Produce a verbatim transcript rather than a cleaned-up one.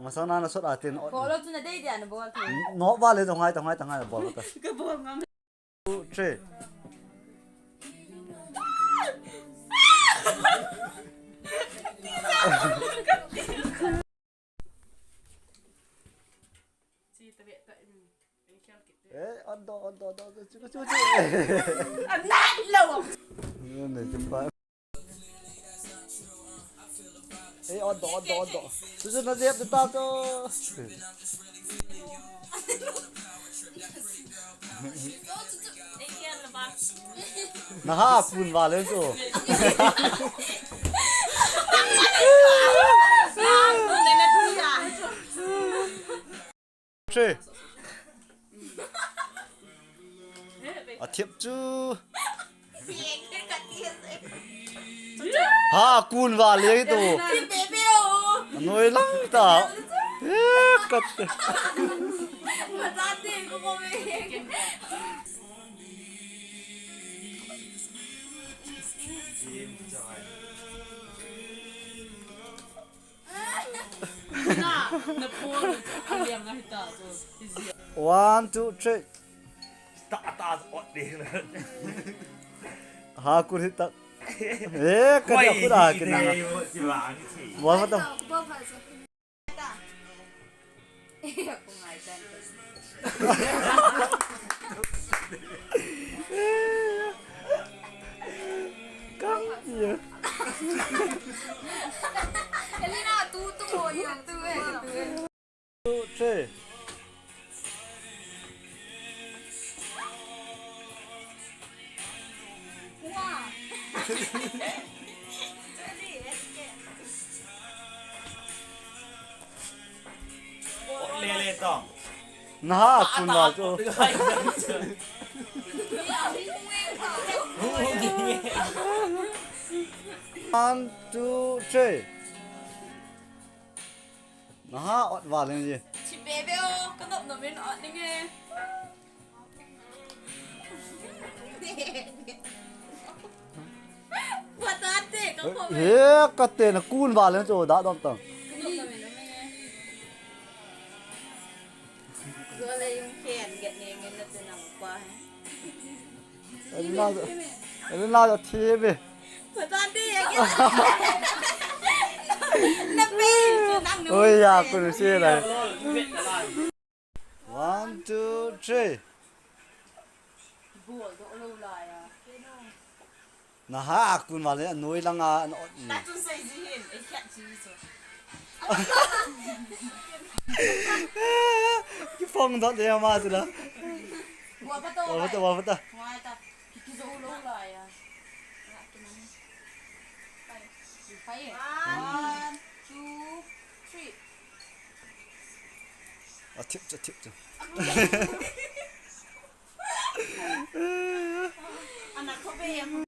Masang na na sot atin. Bol chu na dei dia na bol thei. No ba le, tong hai, tong hai, tong hai, bol ta. Ka bol ngam. Two, three. Eh, on do, on do, on do, on do, chuchu, chuchu. Anat lo. Yun, eh, chupa. Eh, on do, on do, on do. Chuchu, na jep, ta to. Naha kun valen chu. Three. Athip chu. Ha, kun valen to. Noi lang ta. Eh, kat. Na, na pon, aliang ahi ta, so, easy. One, two, three. Ta, ta, ot de. Ha, kur hita. Eh, ka dia kura ki na. Wa ma ta. Kang ya. Elena, tu, tu, tu, eh, tu, eh. Two, three. Lele tong. Naha kun valen chu. One, two, three. Naha ot valen ji. Chi bebe o, ka nop nop in ot ning e. Patate, ka ko. He, ka te na kun valen chu da dom tang. Ka nop nop in ot ning e. Zo le yung khen, get ne ngen na te na pa he. Elena, Elena, the T V. Patate, ya. Na pe, nang nu. Oi, ya, kunu se lai. One, two, three. Bol do lo la ya. Naha kun valen, anoi lang a, an ot ni. Ta tu sai ji hin, e kya ji so. Ki phong dot le ma tu la. Wa pa to. Wa pa to, wa pa to. Wa ta. Ki ki zo lo la ya. Five. One, two, three. A tip, a tip, tip. Ana ko be ya.